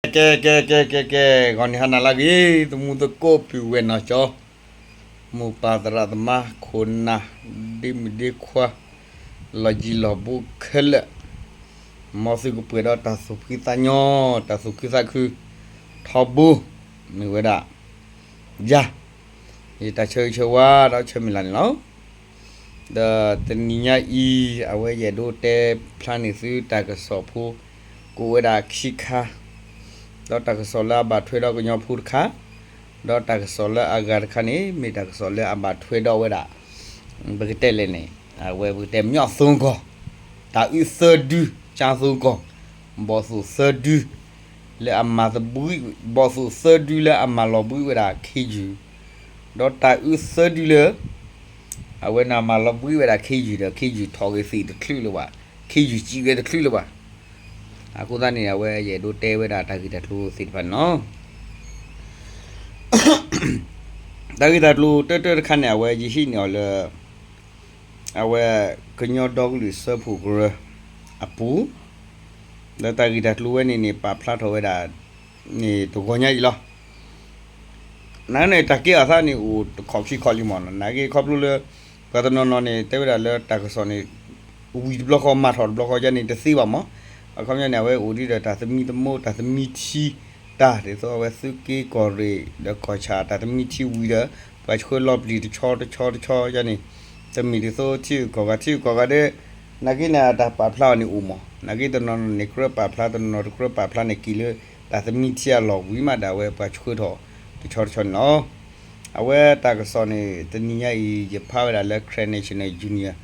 ကဲ ကဲ ကဲ ကဲ ကဲ ဂီၤနံၤဟါနၤလၢအဂ့ၤ သမူသကိးပုၢ်ဝဲၢ်နီၢ်ကၠီ မိၢ်ပၢ်သရၣ်သမါ ခိၣ်နၢ် ဒ့မုၣ်ဒ့ခွါ လီၤယံၤလီၤဘူးခဲလၢာ်, မ်သုကပှဲၤဒီးတၢ်သူၣ်ဖှံသးညီ တၢ်သူၣ်ခုသးခု ထီဘိ မ့ၢ်ဝဲဒၣ် ယၤ ယတၢ်ဆၢဂ့ၤဆၢဝါဒီးဆၢမုၢ်လၢ်န့ၣ်လီၤ. ဒီးတနံၤညါအံၤ အဝဲယအဲၣ်ဒိးတဲဖျါန့ၢ်သုတၢ်ကစီၣ်ဖိ ကအိၣ်ဝဲဒၣ်ခံခါ, ဒီးတၢ်ကစီၣ်လၢအဘၣ်ထွဲဒီးကညီဖိတခါ, ဒီးတၢ်ကစီၣ်လၢအဂၤတခါန့ၣ် မ့ၢ်တၢ်ကစီၣ်လၢအဘၣ်ထွဲဒီးဝဲဒၣ် ပကတဲလဲၣ်န့ၣ် အဝဲပကတဲမျီၣ်သိကီၢ် တၢ်အုၣ်သၢဒု ကၠါသိကီၢ် ဘီၣ်သိၣ်သၢဒု လၢအမၤသဘှံး ဘီၣ်သိၣ်သၢဒုလၢအမၤလီၤဘှံးဝဲဒၣ်ခ့ယုၢ်, ဒီးတၢ်အုၣ်သၢဒုလၢ အဝဲန့ၣ်မၤလီၤဘှံးဝဲဒၣ်ခ့ယုၢ်ဒီး ခ့ယုၢ်ထီၣ်ဂ့ၤသ့ၣ်တချုးလၢၤဘၣ်, ခ့ယုၢ်စံးဂ့ၤတချုးလၢၤဘၣ်. အဃိသတးန့ၣ် အဝဲယအဲၣ်ဒိးတဲဝဲဒၣ်တၢ်ဂ့ၢ်တၢ်ကျိၤသ့ၣ်တဖၣ်န့ၣ်လီၤ. တၢ်ဂ့ၢ်တၢ်ကျိၤတၢတၢတခါန့ၣ် အဝဲယဟံးန့ၢ်အီၤလၢ အဝဲကညီဒီကလုာ်စၢဖှိၣ်ကရၢအပူၤ, ဒီးတၢ်ဂ့ၢ်တၢ်ကျိၤဝဲန့ၣ်န့ၣ် ပာ်ဖျါထီၣ်ဝဲဒၣ်န့ၣ်တဂီၤညါအံၤလီၤ. နာ်န့ၣ် တၢ်ကဲအီၤသးန့ၣ်အိၣ်တခီၣ်ခံခီၣ်လံမးနီၤ. နာ်က့ခီဖျိလၢ ပှၤတနီၤနီၤန့ၣ် တဲဝဲဒၣ်လၢတၢ်ကစီၣ်န့ၣ် ဝံၤတဘျီဃီမၤထီၣ်တဘျီဃီယါန့ၣ်တသ့ဘၣ်မး. အခီပညီန့ၣ် အဝဲအိၣ်ဒ်ဒီးတၢ်သမံသမိး တၢ်သမံထံတၢ် ဒ်သိးအဝဲသုးက့ကီၢ်ရ့ၣ် ဒီးကီၢ်ဆၣ်တၢ်သမံထံဝံၤဒီး ပှၤဆှၢလီၤပျံၤတဆီတဆီတဆီယါန့ၣ် တမ့ၢ်ဒ်သိးထံဂုၤကီၢ်ဂၤ ထံဂုၤကီၢ်ဂၤဒီး နာ်က့န့ၣ် အတၢ်ပာ်ဖျါအီၤန့ၣ်အိၣ်မး. နာ်က့တနီၤနီၤန့ၣ် ကြၢးပာ်ဖျါ တနီၤနီၤတကြၢးပာ်ဖျါန့ၣ် က့ၤလၢတၢ်သမံထံအလီၢ်ဝံၤမးဒီး အဝဲပှၤဆှၢထီၣ်တဆီတဆီန့ၣ်လီၤ. အဝဲတၢ်ကစီၣ်န့ၣ် တနံၤညါအံၤ ယဖးဝဲဒၣ်လၢ Karen National Union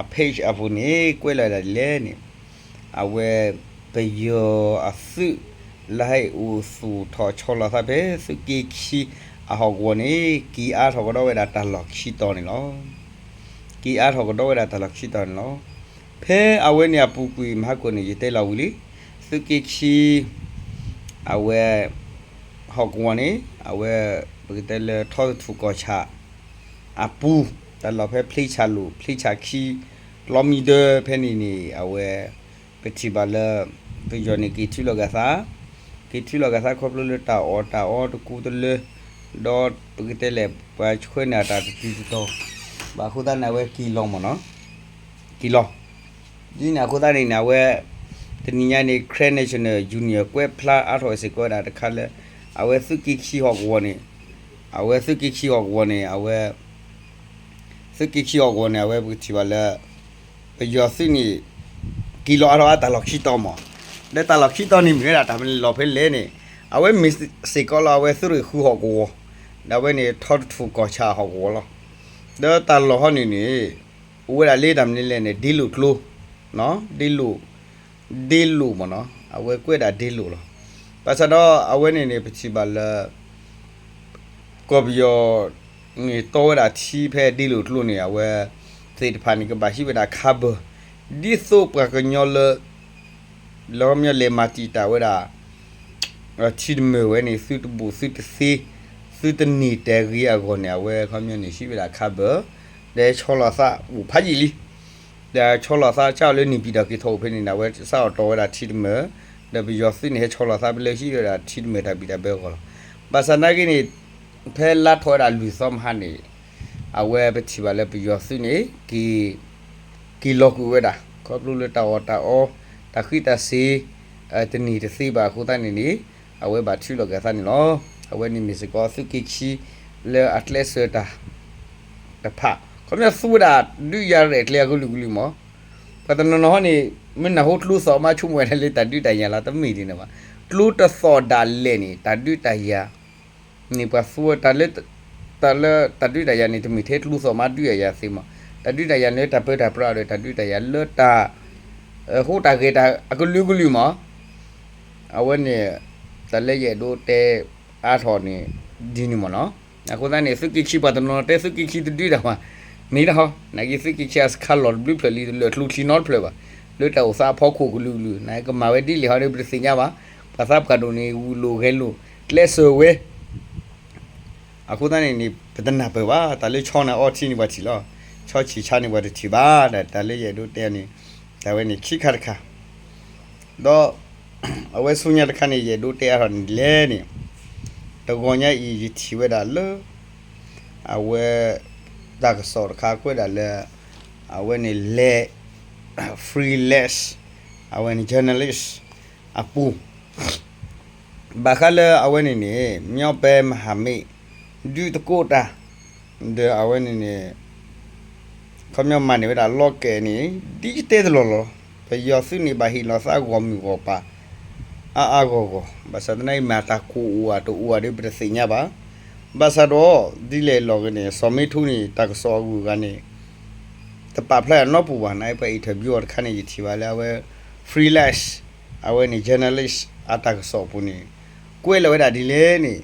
အ page အပူၤန့ၣ် ကွဲးလီၤဝဲဒၣ်ဒ်လဲၣ်န့ၣ် အဝဲ ပယီၤအသုး လၢဟဲအိၣ်သူၣ်ထီၣ်ဆီလီၤသးဖဲ သုးက့ခံအဟီၣ်ကဝီၤန့ၣ် က့ၤအါထီၣ်ကဒီးဝဲဒၣ်တၢ်လီၢ်ခံတီၤန့ၣ်လီၤ. က့ၤအါထီၣ်ကဒီးဝဲဒၣ်တၢ်လီၢ်ခံတီၤန့ၣ်လီၤ. ဖဲအဝဲန့ၣ်အပူၤကွံာ်မဟါခိၣ်န့ၣ် ယတဲလီၤဝံၤလံ. သုးက့ခံ အဝဲ ဟီၣ်ကဝီၤန့ၣ် အဝဲ ပကတဲလၢထီသထူၣ်ကီၢ်ဆၣ် အပူၤ တၢ်လီၢ်ဖဲဖျ့ဆၣ်လိၣ် ဖျ့ဆၣ်ခံ ကျီမံဒၢဖဲန့ၣ်န့ၣ် အဝဲ ပထံၣ်ဘၣ်လၢ ပယီၤန့ၣ်က့ၤထုးလီၤက့ၤသး, က့ၤထုးလီၤက့ၤသးခီဖျိလၢတၢ်အီၣ်တၢ်အီတကူတလၢ, ဒီးပကတဲလဲၣ် ပှၤဆှၢန့ၢ်အတၢ်တတုၤတတီၤ, ဘၣ်အဃိသတးန့ၣ် အဝဲက့ၤလီၤမးနီၤ, က့ၤလီၤ. ဒ်န့ၣ်အဃိသတးန့ၣ်န့ၣ် အဝဲ တနံၤညါန့ၣ် Karen National Union ကွဲးဖျါအါထီၣ်စ့ၢ်ကီးဝဲဒၣ်တခါလၢ အဝဲသုးက့ခံဟီၣ်ကဝီၤန့ၣ်, အဝဲသုးက့ခံဟီၣ်ကဝီၤန့ၣ် အဝဲ သုးက့ခံဟီၣ်ကဝီၤန့ၣ် အဝဲပကထံၣ်ဘၣ်လၢ ပယီၤသုးန့ၣ် က့ၤလီၤအါထီၣ်အတၢ်လီၢ်ခံတီၤမး, ဒီးတၢ်လီၢ်ခံတီၤန့ၣ် မ့ၢ်ဝဲဒၣ်တၢ်မနုၤလီၢ်ဖဲလဲၣ်န့ၣ်, အဝဲမ့ၢ်စ့ၢ်ကီးလၢအဝဲသုးရ့ၣ်ဃုဟီၣ်ကဝီၤ, ဒီးအဝဲန့ၣ်ထီသထူၣ်ကီၢ်ဆၣ်ဟီၣ်ကဝီၤလီၤ. ဒီးတၢ်လီၢ်ဟီန့ၣ်န့ၣ် အိၣ်ဝဲဒၣ်လၢတၢ်မနုၤလဲၣ်န့ၣ် ဒ့လိာ်ကျိ, ဒ့လိာ်, ဒ့လိာ်မးနီၤ, အဝဲကွဲးဒၣ်ဒ့လိာ်လီၤ. ဘၣ်ဆၣ်ဒီးအဝဲန့ၣ်န့ၣ် ပထံၣ်ဘၣ်လၢ ကီၢ်ပယီၤန့ၣ် တီဝဲဒၣ်ထံဖဲဒ့လိာ်ကျိန့ၣ် အဝဲသ့ၣ်တဖၣ်န့ၣ် ကဘၣ်ဟံးဝဲဒၣ်ခါဘၢၣ်, ဒ်သိးပှၤကညီလၢ လၢမ့ၢ်လဲၤမၤတံာ်တာ်ဝဲဒၣ် ထံတမၢၢ်ဝဲန့ၣ် သုတဘူးသုတသ့ သုတန့ၢ်တဲာ်ဂ့ၤအဂီၢ်န့ၣ် အဝဲခီပညီန့ၣ် ဟံးဝဲဒၣ်ခါဘၢၣ်, ဒီးဆီလီၤသးအိၣ်ဖးယံာ်လံ, ဒီးဆီလီၤသးစးလၢန့ၣ်ဘံၣ်ဒီးက့ၤထီၣ်အိၣ်ဖဲန့ၣ်န့ၣ် အဝဲစးထီၣ်တီဝဲဒၣ်ထံတမၢၢ်, ဒီးပယီၤသုးန့ၣ် ဟဲဆီလီၤသးဖဲလၢဟံးဝဲဒၣ်ထံတမၢၢ်တၢ်ဘံၣ်တၢ်ဘၢအဂီၢ်လီၤ. ဘၣ်ဆၣ်နာ်က့န့ၣ် ဖဲလါထီၣ်ဝဲဒၣ်လွံၢ်သီမဟါန့ၣ် အဝဲပထံၣ်ဘၣ်လၢပယီၤသုးန့ၣ် က့ၤ က့ၤလီၤကွံာ်ဝဲဒၣ် ခီဖျိလၢတၢ်အီၣ်တၢ်အီ တၢ်ဃံတၢ်စ့ၤ တန့ၢ်တသ့ဘၣ်အဃိသတးန့ၣ်န့ၣ် အဝဲဘၣ်ထုးလီၤက့ၤသးန့ၣ်လီၤ. အဝဲန့ၣ်မ့ၢ်စ့ၢ်ကီးသုးက့ခံ လၢအကျဲးစၢးတၢ် တဖၣ် ခီပညီသူဝဲဒၣ်ဒုးယၤရဲၣ်ကျဲၤအကလုာ်ကလုာ်မး, ပှၤတနီၤနီၤဟီန့ၣ် မ့ၢ်နၢ်ဟူကျိသီၣ်မးဆိကမိၣ်ဝဲဒၣ်လၢတၢ်ဒုးတၢ်ယၤလီၤ တမ့ၢ်ဒ်န့ၣ်ဘၣ်. ကျိတသီၣ်ဒၣ်လဲာ်န့ၣ် တၢ်ဒုးတၢ်ယၤ န့ၣ်ပှၤသူဝဲတၢ်လၢ တၢ်လၢတၢ်ဒုးတၢ်ယၤန့ၣ် တမ့ၢ်ထဲကျိသီၣ်မးဒုးယၤယၤသ့မး, တၢ်ဒုးတၢ်ယၤန့ၣ်လၢတၢ်ပၢတၢ်ပြးဒီး တၢ်ဒုးတၢ်ယၤလၢတၢ် ဟူးတၢ်ဂဲၤတၢ်အကလုာ်ကလုာ်မး, အဝဲန့ၣ် တၢ်လၢယအဲၣ်ဒိးတဲအါထီၣ်န့ၣ် ဒ်န့ၣ်မးနီၤ. အဃိသတးန့ၣ် သုးက့ခံပှၤတနီၤတဲသုးက့ခံတဒုးတၢ်ဘၣ်, မ့ၢ်ဒၣ်ဟီ နာ်က့သုးက့ခံအစခါလီၤတဘျုးဖျၢၣ်လံ တလၢာ်ကျိချံနီတဖျၢၣ်ဘၣ်, လၢတၢ်အိၣ်သးအဖီခိၣ်ကလုာ်ကလုာ် နာ်က့ကမၤဝဲဒ်လဲၣ်ဟီဒီး ပတသ့ၣ်ညါဘၣ်, ပှၤသးပှၢ်ဒိၣ်န့ၣ် ဂုာ်လိာ်ဂဲၤလိာ် ကျဲးစၢးဝဲ အဃိသတးန့ၣ်န့ၣ် ပတနၢ်ပၢၢ်ဘၣ်, တၢ်လၢဆီနၤအီထံန့ၣ်ပှၤထံၣ်လီၤ, ဆီဆံၣ်ဆါန့ၣ်ပှၤတထံၣ်ဘၣ်, တၢ်လၢယအဲၣ်ဒိးတဲန့ၣ် တၢ်ဝဲန့ၣ်ခံခါတခါ, ဒီး အဝဲဆူညါတခါန့ၣ် ယအဲၣ်ဒိးတဲအါထီၣ်န့ၣ်ဒ်လဲၣ်န့ၣ်, တဂီၤညါအံၤယထံၣ်ဝဲဒၣ်လၢ အဝဲ တၢ်ကစီၣ်တခါကွဲးဒၣ်လၢ အဝဲန့ၣ်လဲၤ freelance အဝဲန့ၣ် journalist အပူၤ ဘၣ်ဃးလၢအဝဲန့ၣ်န့ၣ် မြောက်ပိုင်းမဟာမိတ် ဒုးသကိးတၢ် ဒီးအဝဲန့ၣ်န့ၣ် ခီပညီမၤန့ၢ်ဝဲဒၣ်လီၢ်ကဲၣ်န့ၣ် ဒ်ယတဲတလီၢ်လီၤ. ပယီၤသုးန့ၣ် ဘၣ်ဟ့ၣ်လီၤသးဂီၢ်မုၢ်ဂီၢ်ပၤ အါအါဂီၢ်ဂီၢ်, ဘၣ်ဆၣ်သနာ်က့ မ့ၢ်တၢ်ကိၢ်အိၣ်ဧါတအိၣ်ဧါဒီး ပတသ့ၣ်ညါဘၣ်. ဘၣ်ဆၣ်ဒီး ဒ်လဲၣ်လီၤဂ့ၤန့ၣ် စီၤမ့ထူန့ၣ် တၢ်ကစီၣ်အဂုၤအဂၤန့ၣ် တပာ်ဖျါအနီတပူၤဘၣ်. နာ်ပှၤ interview အီၤတခါန့ၣ် ယထံၣ်ဘၣ်လၢအဝဲ freelance အဝဲန့ၣ် journalist အတၢ်ကစီၣ်အပူၤန့ၣ် ကွဲးလီၤဝဲဒၣ်ဒ်လဲၣ်န့ၣ်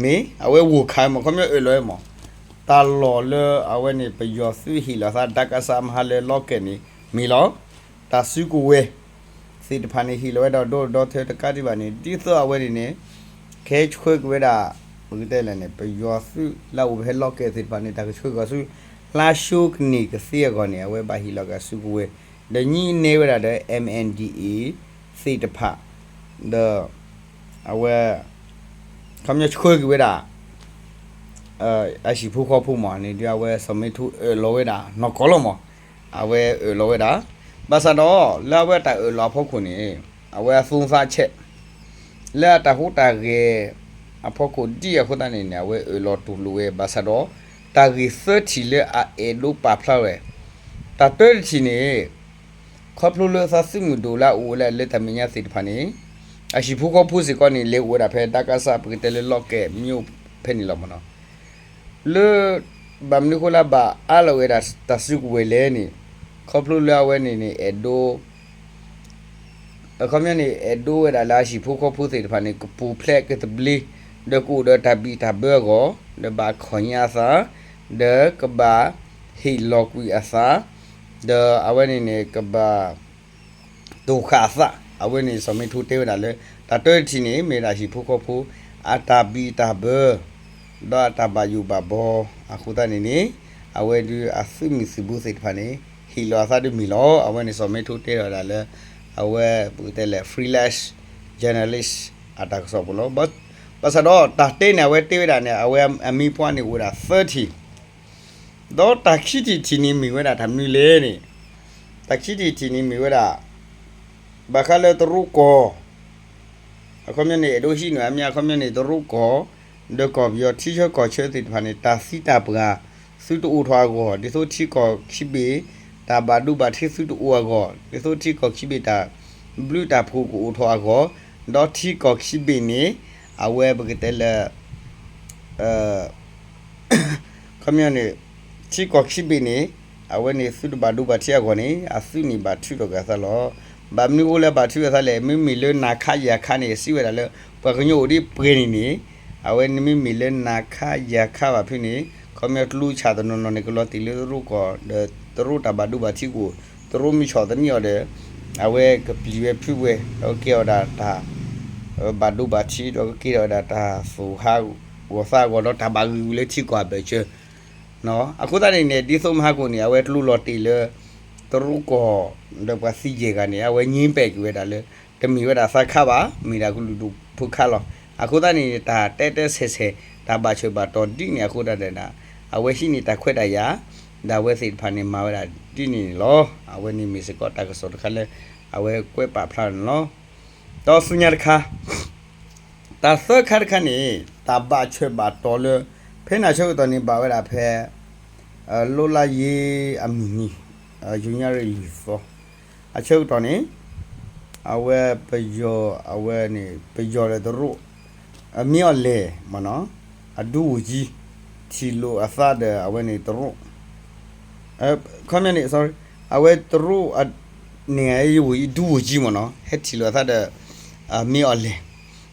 မ့ၢ်အဝဲဂိၢ်ခးမး ခီပညီအၢၣ်လီၤဝဲမး တၢ်လီၢ်လၢအဝဲန့ၣ် ပယီၤသုးဟ့ၣ်လီၤသး ဒါကးစးမဟါ လၢလီၢ်ကဲၣ်န့ၣ် မ့ၢ်လီၤ. တၢ်စုကဝဲၤသ့ၣ်တဖၣ်န့ၣ် ဟ့ၣ်လီၤဝဲဒၣ်ဒီဒီထၢတကးဒံးဘၣ်န့ၣ် ဒ်သိးအဝဲန့ၣ်န့ၣ် ကဟဲဆှၢက့ၤဝဲဒၣ် ပကတဲလဲၣ်န့ၣ် ပယီၤသုးလၢအအိၣ်ဖဲလီၢ်ကဲၣ်သ့ၣ်တဖၣ်န့ၣ် တၢ်ကဆှၢက့ၤဆူ လါၡိကနံၣ်ကသ့အဂီၢ်န့ၣ် အဝဲဘၣ်ဟ့ၣ်လီၤက့ၤစုကဝဲၤ ဒီးညံးနဲဝဲဒၣ်ဒီး M N D A သ့ၣ်တဖၣ် ဒီး အဝဲ ခီပညီဆှၢက့ၤဝဲဒၣ် အဟံၣ်ဖိဃီဖိမးန့ၣ် ဒ်အဝဲစီၤမ့ထူအၢၣ်လီၤဝဲဒၣ်နီၢ်ကီၢ်လီၤမး, အဝဲအၢၣ်လီၤဝဲဒၣ်, ဘၣ်ဆၣ်ဒီး လၢအဝဲတၢ်အၢၣ်လီၤအဖီခိၣ်န့ၣ် အဝဲအသူသးဆဲး လၢအတၢ်ဟူးတၢ်ဂဲၤအဖီခိၣ်ဒ်အဃိသတးန့ၣ်န့ၣ် အဝဲအၢၣ်လီၤတူၢ်လိာ်ဝဲ ဘၣ်ဆၣ်ဒီး တၢ်ဂ့ၢ်သၢထံၣ်လၢအအဲၣ်ဒိးပာ်ဖျါဝဲ တၢ်တၢတထံၣ်န့ၣ် ခီဖျိလၢသးသုးမုၢ်ဒိၣ်လၢအအိၣ်လၢလၢတၢ်မဲာ်ညါသ့ၣ်တဖၣ်န့ၣ် အဟံၣ်ဖိဃီဖိစ့ၢ်ကီးန့ၣ် လဲၤအိၣ်ဝဲဒၣ်ဖဲ ဒါကးစး ပကတဲလၢလီၢ်ကဲၣ်မ့ၢ်အိၣ်ဖဲန့ၣ်လီၤမးနီၤ, လၢ ဘၣ်မနုၤဃိလၢဘၣ်အါလီၤဝဲဒၣ်တၢ်စုကဝဲၤလဲၣ်န့ၣ် ခီဖျိလၢအဝဲန့ၣ်န့ၣ် အဲၣ်ဒိး အခီပညီန့ၣ် အဲၣ်ဒိးဝဲဒၣ်လၢအဟံၣ်ဖိဃီဖိသ့ၣ်တဖၣ်န့ၣ် ကပူၤဖျဲးကသဘျ့ ဒီးကအိၣ်ဒီးတၢ်ဘံၣ်တၢ်ဘၢအဂီၢ် ဒီးဘၣ်ခီၣ်ညါအသး ဒီးကဘၣ်ဟ့ၣ်လီၤကွံာ်အသး ဒီးအဝဲန့ၣ်န့ၣ် ကဘၣ် တိာ်ဃာ်အသး အဝဲန့ၣ်စီၤမ့ထူတဲဝဲဒၣ်လၢ တၢ်တၢတထံၣ်န့ၣ် မ့ၢ်ဒၣ်ဟံၣ်ဖိဃီဖိ အတၢ်ဘံၣ်တၢ်ဘၢ ဒီးအတၢ်ဘၣ်ယိၣ်ဘၣ်ဘီအဃိသတးန့ၣ်န့ၣ် အဝဲဒုးအသုးမုၢ်သုးဘိသ့ၣ်တဖၣ်န့ၣ် ဟ့ၣ်လီၤအသးဒ်မ့ၢ်လီၤ. အဝဲန့ၣ်စီၤမ့ထူတဲဝဲဒၣ်လၢ အဝဲပကတဲလဲၣ် freelance journalist အတၢ်ကစီၣ်ပူၤလီၤ. ဘၣ်ဆၣ်ဒီးတၢ်တဲန့ၣ် အဝဲတဲဝဲဒၣ်န့ၣ် အဝဲအမံၤပှၢ်န့ၣ်အိၣ်ဝဲဒၣ်သၢထံၣ် ဒီးတၢ်ခံထံၣ်တထံၣ်န့ၣ်မ့ၢ်ဝဲဒၣ်တၢ်မနုၤလဲၣ်န့ၣ်, တၢ်ခံထံၣ်တထံၣ်န့ၣ်မ့ၢ်ဝဲဒၣ် ဘၣ်ဃးလၢတရူးကီၢ် အခီပညီန့ၣ် အဲၣ်ဒိးဟံးန့ၢ်အမ့ၢ် အခီပညီန့ၣ် တရူးကီၢ် ဒီးကီၢ်ပယီၤထံဆၢကီၢ်ဆၢသ့ၣ်တဖၣ်န့ၣ် တၢ်သံတၢ်ပှၢ်သုတအိၣ်ထီၣ်အဂီၢ် ဒ်သိးထံကီၢ်ခံဘ့ၣ် တၢ်ဘၣ်ဒိဘၣ်ထံးသုတအိၣ်အဂီၢ် ဒ်သိးထံကီၢ်ခံဘ့ၣ်တၢ်ဘျုးတၢ်ဖှိၣ်ကအိၣ်ထီၣ်အဂီၢ် ဒီးထံကီၢ်ခံဘ့ၣ်န့ၣ် အဝဲပကတဲလၢ ခီပညီန့ၣ် ထံကီၢ်ခံဘ့ၣ်န့ၣ် အဝဲန့ၣ်သုတဘၣ်ဒိဘၣ်ထံးအဂီၢ်န့ၣ် အသုးန့ၣ်ဘၣ်ထုးထီၣ်က့ၤအသးလီၤ. ဘၣ်မနုၤအဃိလၢဘၣ်ထုးထီၣ်အသးလဲၣ်, မ့မ့ၢ်လၢနၤခးယၤခးန့ၣ် စံးဝဲဒၣ်လၢ ပှၤကညီအိၣ်ဒ်ပှဲၤန့ၣ်န့ၣ် အဝဲန့ၣ်မ့မ့ၢ်လၢနၤခးယၤခးဘၣ်ဖုးန့ၣ် ခီပညီတလူဆၣ်တနီၤနီၤန့ၣ် ကလီၤတံၢ်လၢတရူးကီၢ် ဒီးတရူးတၢ်ဘၣ်ဒိဘၣ်ထံးကအိၣ် တရူးမ့ၢ်ဆီၣ်သနံးအီၤဒီး အဝဲကပျံၤဝဲဖုးဝဲ ဒီးကကဲထီၣ်ဝဲဒၣ်တၢ် ဘၣ်ဒိဘၣ်ထံး ဒီးကကဲထီၣ်ဝဲဒၣ်တၢ်သူၣ်ဟးဂီၤသးအဂီၢ် ဒီးတၢ်ဘၣ်ဂံာ်ဝံၤလၢထံကီၢ်အဘၢၣ်စၢၤ အဃိသတးန့ၣ်န့ၣ် ဒ်သိးမဟါကိၣ်န့ၣ် အဝဲတလူလီၤတံၢ်လၢ တရူးကီၢ် ဒီးပှၤသံယဲၢ်ဂၤန့ၣ် အဝဲငြင်းပယ်က့ၤဝဲဒၣ်လၢ တမ့ၢ်ဝဲဒၣ်သးခးဘၣ် မ့ၢ်ဒၣ်ကလုာ်ဒူၣ်ဖိခးလီၤ. အဃိသတးန့ၣ် တၢ်တဲတဲဆဲးဆဲး တၢ်ဘၣ်ဆၢဘၣ်တီၤဒ်န့ၣ်အဃိသတးန့ၣ် အဝဲဟံးန့ၢ်တၢ်ခွဲးတၢ်ယာ် ဒီးအဝဲသ့ၣ်တဖၣ်န့ၣ် မၤဝဲဒၣ်ဒ်န့ၣ်န့ၣ်လီၤ. အဝဲန့ၣ်မ့ၢ်စ့ၢ်ကီးတၢ်ကစီၣ်တခါလၢ အဝဲကွဲးပာ်ဖျါန့ၣ်လီၤ. ဒီးဆူညါတခါ တၢ်သၢခါတခါန့ၣ် တၢ်ဘၣ်ဆၢဘၣ်တီၤလၢ ဖဲန့ၣ်အဆၢကတီၢ်န့ၣ် ဘၣ်ဝဲဒၣ်ဖဲ လီလါယ့အမုၢ်နံၤ ယူၤညါရံၣ်လွံၢ်သီ အဆၢကတီၢ်န့ၣ် အဝဲပယီၤ အဝဲန့ၣ် ပယီၤဒီးတရူး မ့ၢ်အီၤလဲၣ်မနီၤ အဒူဝူၤကၠံ ထံၣ်လိာ်အသးဒီးအဝဲန့ၣ်တရူး ခီပညီန့ၣ် sorry အဝဲတရူး န့ၣ် အဝဲဒူဝူၤကၠံမနီၤ ဟဲထံၣ်လိာ်အသးဒီး မ့ၢ်အီၤလဲၣ်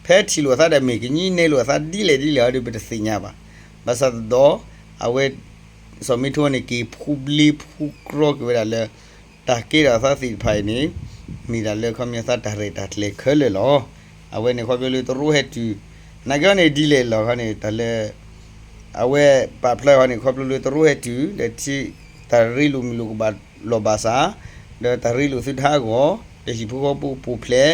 ဖဲထံၣ်လိာ်အသးဒီးမ့ၢ်ကညံးနဲလိာ်အသးဒ်လဲၣ်ဒ်လဲၣ်အီၤဒီး ပတသ့ၣ်ညါဘၣ်. ဘၣ်ဆၣ်သဒီး အဝဲ စီၤမ့ထူန့ၣ် က့ၤဖူဘျ့ဖူကြီက့ၤဝဲဒၣ်လၢ တၢ်ကဲထီၣ်အသးသ့ၣ်တဖၣ်အံၤန့ၣ် မ့ၢ်ဒၣ်လၢခီပညီသးတၢ်ရဲၣ်တၢ်ကျဲၤခဲလၢာ်လီၤ. အဝဲန့ၣ်ခီဖျိလၢတရူးဟဲတုၤ နာ်က့န့ၣ်ဒ်လဲၣ်လီၤခီန့ၣ် တၢ်လၢ အဝဲပာ်ဖျါဃီန့ၣ် ခီဖျိလၢတရူးဟဲတုၤ ဒီးထံ တၢ်ရ့လိာ်မုာ်လိာ်ကဘၣ်လီၢ်ဘၣ်စး ဒီးတၢ်ရ့လိာ်သုတဟးဂီၤ ဒီးဟံၣ်ဖိဃီဖိကပူၤဖျဲး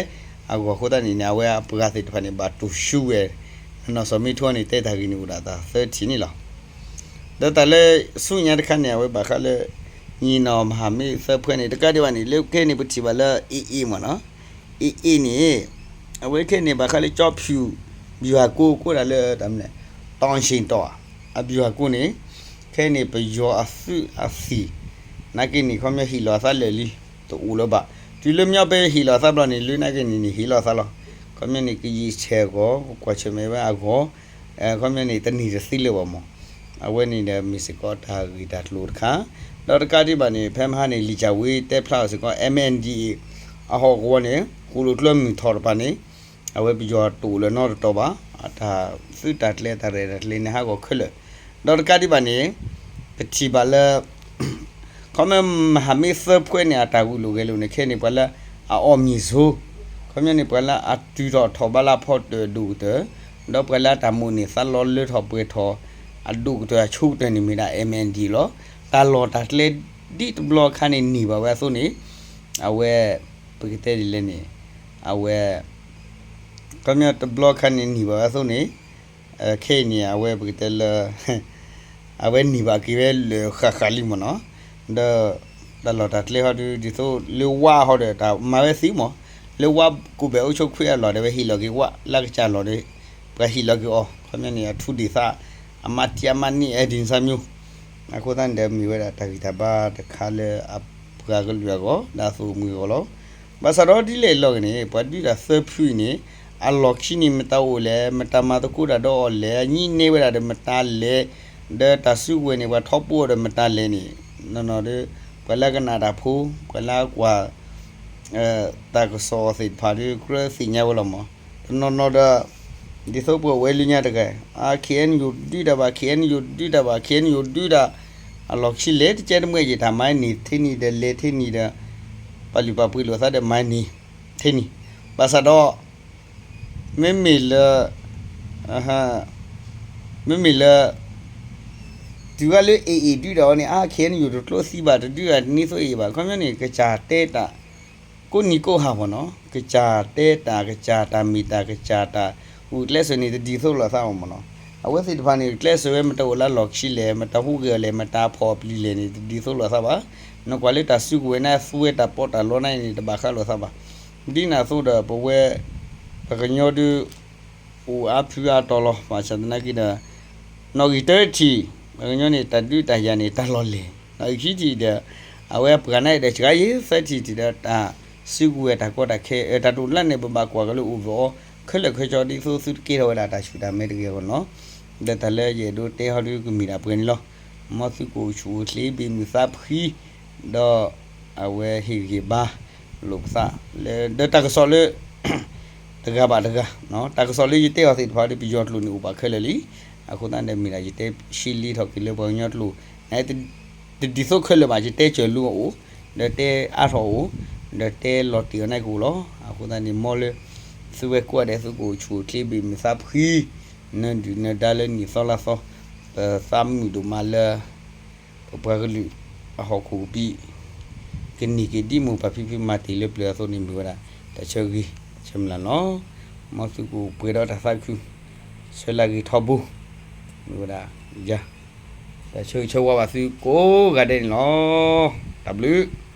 အဂီၢ်အဃိသတးန့ၣ်န့ၣ် အဝဲအပှၤသ့ၣ်တဖၣ်န့ၣ် ဘၣ်တူၢ်ဆူၣ်ဝဲ, နီၢ်စီၤမံထိန့ၣ် တဲတၢ်ဂ့ၢ်န့ၣ်အိၣ်ဒၣ်တၢ်သၢထံၣ်န့ၣ်လီၤ. ဒီးတၢ်လၢဆူညါတခါန့ၣ် အဝဲဘၣ်ဃးလၢ ညီနောင်မဟာမိတ်သၢဖွဲ့န့ၣ် တကးဒံးဘၣ်န့ၣ် လၢခဲအံၤန့ၣ် ပထံၣ်ဘၣ်လၢ AA မ့ၢ်နီၤ, AA န့ၣ် အဝဲခဲအံၤန့ၣ် ဘၣ်ဃးလၢကၠီဖၠူၣ် ဗျူဟာကုန်း ကိးဒၣ်လၢတၢ်မနုၤလဲၣ် တောင်ချိန် တီၢ်ဧါ, အဗျူဟာကုန်းန့ၣ် ခဲအံၤန့ၣ် ပယီၤအသုးအသံၣ် နာ်က့န့ၣ် ခီပညီဟ့ၣ်လီၤအသးလၢာ်လံ, တအိၣ်လၢၤဘၣ်. တုၤလၢမညီဖဲဟ့ၣ်လီၤအသးဘျီန့ၣ် လၢနာ်က့န့ၣ်န့ၣ် ဟ့ၣ်လီၤအသးလီၤ. ခီပညီန့ၣ် ကယံာ်ဆဲးအဂီၢ် ကကွၢ်ဆၢၣ်မဲာ်ဝဲအဂီၢ်, ခီပညီန့ၣ် တန့ၢ်တသ့လၢၤဘၣ်မး. အဝဲန့ၣ်ဒီးမ့ၢ်စ့ၢ်ကီးတၢ်ဂ့ၢ်တၢ်ကျိၤတခါ, ဒီးတကးဒံးဘၣ်န့ၣ် ဖဲမဟါန့ၣ် လံာ်ကၢ်ဝ့ တဲဖျါအီၤစ့ၢ်ကီး MNDAA အဟီၣ်ကဝီၤန့ၣ် ဃိၣ်လိာ်ကျၢမုၢ်ထီၣ်တဖၣ်န့ၣ် အဝဲပယီၤတအိၣ်လၢၤနီတတီၤဘၣ်, အတၢ်သုးတၢ်ကျဲၤတၢ်ရဲၣ်တၢ်ကျဲၤန့ၣ် ဟးဂီၤခဲလၢာ်. ဒီးတကးဒံးဘၣ်န့ၣ် ပထံၣ်ဘၣ်လၢ ခီပညီ မဟာမိတ်သၢဖွဲ့န့ၣ် အတၢ်ဂုာ်လိာ်ဂဲၤလိာ်န့ၣ် ခဲအံၤန့ၣ် ပှၤလၢအအီၣ်မံၤစိ, ခီပညီန့ၣ် ပှၤလၢအတုၤထီၣ်ထီၣ်ဘးလၢအဖီတၢၣ်အဒိၣ်ကတၢၢ်, ဒီးပှၤလၢအတၢ်မိၣ်န့ၢ်သးလီလၢထီၣ်ပှဲၤထီၣ် အဒိၣ်ကတၢၢ်အဆိကတၢၢ်န့ၣ်မ့ၢ်ဒၣ် MNDAA လီၤ. တၢ်လီၢ်တၢ်ကျဲဒ်တဘျီအခါန့ၣ်န့ၢ်ဘၣ်ဝဲအသိးန့ၣ် အဝဲ ပကတဲဒ်လဲၣ်န့ၣ် အဝဲ ခီပညီတဘျီအခါန့ၣ်န့ၢ်ဘၣ်ဝဲအသိးန့ၣ် ခဲအံၤန့ၣ် အဝဲပကတဲလၢ အဝဲန့ၢ်ဘၣ်က့ၤဝဲလၢာ်ဃၣ်ဃၣ်လံမ့ၢ်နီၤ. ဒီးတၢ်လီၢ်တၢ်ကျဲဟီဒုး ဒ်သိးလၢဝါဟီဒီး တၢ်မၤဝဲသ့မး, လၢဝါကိးဘဲၣ်အိၣ်ဆိခွံအလီၢ်ဒီး ဝဲဟ့ၣ်လီၤက့ၤဝါလၢကစၢ်လီၢ်ဒီး ပှၤဟ့ၣ်လီၤက့ၤအီၤ, ခီပညီန့ၣ် အထူဒ့ၣ်သး အမါတံၢ်အမါနံၣ် အဲၣ်ဒိးန့ၣ်သးမံၤ အဃိသတးန့ၣ်ဒီး မ့ၢ်ဝဲဒၣ်တၢ်ဂံၢ်တၢ်ဘါတခါလၢအပှၤကလုာ်အဂီၢ် ဒီးအသုးမုၢ်အဂီၢ်လီၤ. ဘၣ်ဆၣ်ဒီးဒ်လဲၣ်အလီၢ်ဂ့ၤန့ၣ် ပှၤဒုးတၢ်သၢဖုအံၤန့ၣ် အလီၢ်ခံန့ၣ် မတၤအိၣ်လဲၣ်, မတၤမၤသကိးတၢ်ဒီးအီၤလဲၣ်, အညံၣ်န့ၢ်ဝဲဒၣ်ဒီးမတၤလဲၣ်, ဒီးတၢ်စုကဝဲၤန့ၣ် ပှၤထီဘိအီၤဒီးမတၤလဲၣ်န့ၣ် နီၢ်နီၢ်ဒီး ပှၤလၢကနၣ်တၢ်ဖိ, ပှၤလၢကွၢ် တၢ်ကစီၣ်သ့ၣ်တဖၣ်ဒီး ကြၢးသ့ၣ်ညါဝဲလီၤမး. တနီၤနီၤဒီး ဒ်သိးပဝဲလၢညါတဂၤ အါ KNU ဒုးတၢ်ဘၣ်, KNU ဒုးတၢ်ဘၣ်, KNU ဒုးတၢ်, အလီၢ်ခံလဲၣ် တကဲတမှဲယံာ် တၢ်မၤန့ၢ်ထဲနံၤဒီး လဲၤထဲနံၤဒီး ပာ်လုၢ်ပာ်ပှ့ၤလိာ်သးဒီးမၤန့ၢ်ထဲနံၤ, ဘၣ်ဆၣ်ဒီး မ့မ့ၢ်လၢ မ့မ့ၢ်လၢ တုၤဂၤလၢ AA ဒုးတၢ်အီၤန့ၣ် အါ KNU တကျိသံဘၣ် တဒုးတၢ်တနံၤသိး AA ဘၣ် ခီပညီန့ၣ် ကစၢ်တဲတၢ် ကိးနံၤကိးဟါမ့ၢ်နီၤ, ကစၢ်တဲတၢ် ကစၢ်တၢ်မ့ၢ်တၢ် ကစၢ်တၢ်ဂုာ်ကျဲးစၢးန့ၣ် တဒ်သိးလိာ်သးဘၣ်မ့ၢ်နီၤ. အဝဲသ့ၣ်တဖၣ်န့ၣ် ကျဲးစၢးဝဲ မတၤအိၣ်လၢအလီၢ်ခံလဲၣ်, မတၤဟူးဂဲၤအီၤလဲၣ်, မတၤဖီၣ်အပျံၤလဲၣ်န့ၣ် တဒ်သိးလိာ်သးဘၣ်. နကွၢ်လၢတၢ်စုကဝဲၤန့ၣ် သူဝဲတၢ်ပီးတၢ်လီန့ၣ်န့ၣ် တဘၣ်ဃးလိာ်သးဘၣ်. ဒ်န့ၣ်အသိးဒီး ပဝဲ ပှၤကညီဒုး အိၣ်အါဖုအါတီၤလီၤ. ဘၣ်ဆၣ်သနာ်က့ဒီး နီၣ်ဂံၢ်တၢထံၣ် ပှၤကညီန့ၣ် တၢ်ဒုးတၢ်ယၤန့ၣ် တၢ်လီၢ်လဲၢ်, နီၣ်ဂံၢ်ခံထံၣ်ဒီး အဝဲပှၤန့ၣ်ဒီး စှၤယံၤသၢထံၣ်ထံၣ်ဒီး တၢ်စုကဝဲၤတၢ်ကီတၢ်ခဲ တၢ်တိာ်လၢန့ၣ် ပဘၣ်ကွၢ်က့ၤလၢအိၣ်ဘၣ်အီၤ ခဲလၢာ်ခဲဆ့ ဒ်သိးသုတကဲထီၣ်ဝဲဒၣ်တၢ်ဆူၣ်တၢ်မဲာ်တဂ့ၤအဂီၢ်န့ၣ်လီၤ. ဒီးတၢ်လၢယအဲၣ်ဒိးတဲဟီဒုးကမ့ၢ်ဒၣ်ပှဲၤန့ၣ်လီၤ. မ်သုကအိၣ်ဆူၣ်အိၣ်ချ့ဘၣ်မုာ်သးဖှံ ဒီးအဝဲဟ့ၣ်ဂံၢ်ဟ့ၣ်ဘါလိာ်ပသးလၢ ဒီးတၢ်ကစီၣ်လၢ တဂၤဘၣ်တဂၤ တၢ်ကစီၣ်လၢယတဲအီၤသ့ၣ်တဖၣ်ဒီး ပယီၤကျိာ်န့ၣ်အိၣ်ဘၣ်ခဲလၢာ်လံ. အဃိသတးန့ၣ်မ့ၢ်ဒၣ် ယတဲရှဲလံထီၣ်က့ၤလၢပှၤကညီကျိာ် တဒ်သိးခဲလၢာ်ဘၣ် ယတဲစၢၤလူအအိၣ် ဒီးတဲအါထီၣ်အိၣ် ဒီးတဲလီၤတံၢ်အီၤန့ၣ်ကအိၣ်လီၤ. အဃိသတးန့ၣ် မ်လၢ သုဝဲကိးဂၤဒဲး သုကအိၣ်ဆူၣ်အိၣ်ချ့ဘၣ်မုာ်သးဖှံ နၢၤဒုၣ်နၢၤဒါလၢနံၣ်သီလါသီ ပသးမုာ်ဒိၣ်မးလၢ ပပှၤကလုာ်အဟီၣ်ခိၣ်ကပံာ် ကန့ၢ်က့ၤဒ်မိၢ်ပၢ်ဖံဖုမၤတ့ၢ်လၢပျၢၤအသိးန့ၣ် မ့ၢ်ဝဲဒၣ် တၢ်ဆၢဂ့ၤဆၢမုၢ်လၢ်လီၤ. မ်သုကအိၣ်ပှဲၤဒီးတၢ်သးခု ဆၢလၢဂ့ၤထီဘိ မ့ၢ်ဝဲဒၣ်ယၤ တၢ်ဆၢဂ့ၤဆၢဝါဘၣ်သုကိးဂၤဒဲးန့ၣ်လီၤ. တၢ်ဘျုး